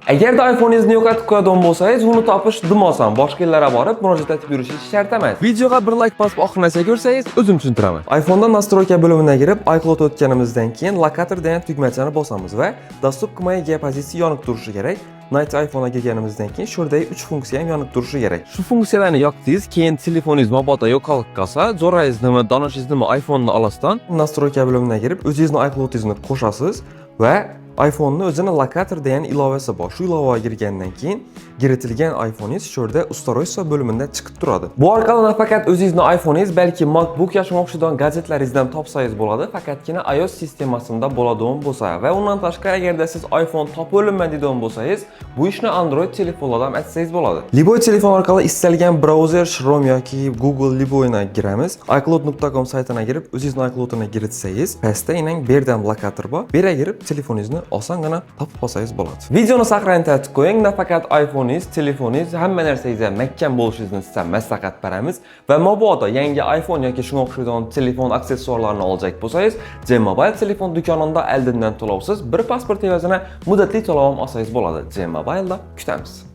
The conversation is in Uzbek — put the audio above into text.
Agarda iPhoneingizni yo'qotib qo'yadigan bo'lsangiz, uni topish dim oson. Boshqa yerlarga borib murojaat etib yurishingiz shart emas. Videoga bir like bosib oxirigacha ko'rsangiz, o'zim tushuntiraman. iPhone'da настройка bo'limine kirib, iCloud o'tganimizdan keyin lokator degan tugmachani bosamiz va "Доступ к моей геопозиции" yonib turishi kerak. Найти iPhone'a kirganimizdan keyin shu yerdagi 3 funksiya ham yonib turishi kerak. Shu funksiyalarni yoqdingiz, keyin telefoningiz mabodo yo'qolib qolsa, jo'rangiznimi, donishingiznimi iPhone'ni olasizdan, настройка bo'limine kirib, o'zingizni iCloud'ingizni qo'shasiz va iPhone'ni o'zini lokator degan ilovasi bor. Shu ilovaga kirgandan keyin kiritilgan iPhoneingiz shu yerda "Устройство" bo'limida chiqib turadi. Bu orqali nafaqat o'zingizni iPhoneingiz, balki MacBook yoki o'xshagan gadjetlaringizni ham topsangiz bo'ladi, faqatgina iOS sistemasida bo'ladigan bo'lsa. Va undan tashqari, agarda siz iPhone topib o'linman deydigan bo'lsangiz, bu ishni Android telefonlarda ham etsangiz bo'ladi. Любой telefon orqali istalgan brauzer, Chrome yoki Google, любой ina kiramiz. iCloud.com saytiga kirib, o'zingizni iCloud'ini kiritsangiz, pastda inang bu yerda ham lokator bor. Bu yerga kirib, telefoningizni osongina topib olsangiz bo'ladi. Videoni saqlanib etib qo'ying, nafaqat iPhone'ingiz, telefoningiz, hamma narsangiz ham mahkam bo'lishingizni sizdan maslahat beramiz va mabodo yangi iPhone yoki shunga o'xshagan telefon aksessuarlarini olacak bo'lsangiz, J-Mobile telefon do'konida oldindan to'lovsiz bir pasport evaziga muddatli to'lov ham olsangiz bo'ladi. J-Mobile'da kutamiz.